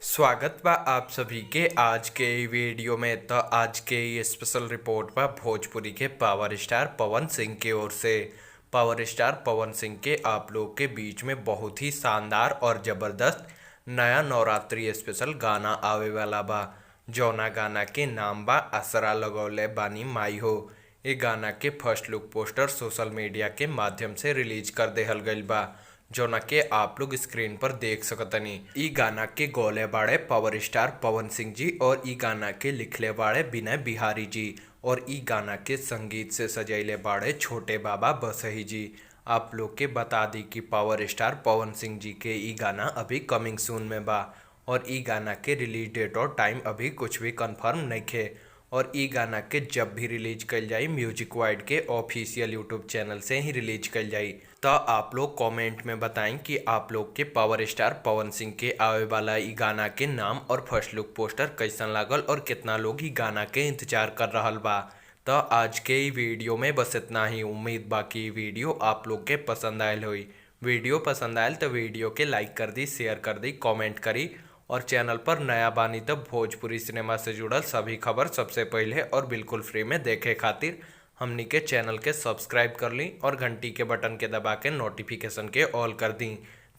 स्वागत बा आप सभी के आज के इ वीडियो में। तो आज के ये स्पेशल रिपोर्ट बा भोजपुरी के पावर स्टार पवन सिंह के ओर से। पावर स्टार पवन सिंह के आप लोग के बीच में बहुत ही शानदार और ज़बरदस्त नया नवरात्रि स्पेशल गाना आवे वाला बा, जौना गाना के नाम बा असरा लगौले बानी माई हो। ये गाना के first look poster social media के माध्यम से रिलीज कर देहल गइल बा, जौना के आप लोग स्क्रीन पर देख सकतनी। इ गाना के गौले बाड़े पावर स्टार पवन सिंह जी और इ गाना के लिखले बाड़े विनय बिहारी जी और इ गाना के संगीत से सजैले बाड़े छोटे बाबा बसही जी। आप लोग के बता दी कि पावर स्टार पवन सिंह जी के इ गाना अभी कमिंग सून में बा और इ गाना के रिलीज डेट और टाइम अभी कुछ भी कंफर्म नइखे। और इ गाना के जब भी रिलीज कइल जाई, म्यूजिक वाइड के ऑफिशियल यूट्यूब चैनल से ही रिलीज कइल जाई। तो आप लोग कमेंट में बताएं कि आप लोग के पावर स्टार पवन सिंह के आवे वाला इ गाना के नाम और फर्स्ट लुक पोस्टर कैसन लागल और कितना लोग इ गाना के इंतजार कर रहल बा। तो आज के इ वीडियो में बस इतना ही। उम्मीद बा कि इ वीडियो आप लोग के पसंद आयल होई। वीडियो पसंद आयल तो वीडियो के लाइक कर दी, शेयर कर दी, कमेंट करी और चैनल पर नया बानी तो भोजपुरी सिनेमा से जुड़ल सभी खबर सबसे पहले और बिल्कुल फ्री में देखे खातिर हमनी के चैनल के सब्सक्राइब कर ली और घंटी के बटन के दबा के नोटिफिकेशन के ऑल कर दी,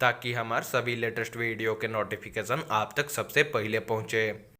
ताकि हमार सभी लेटेस्ट वीडियो के नोटिफिकेशन आप तक सबसे पहले पहुँचे।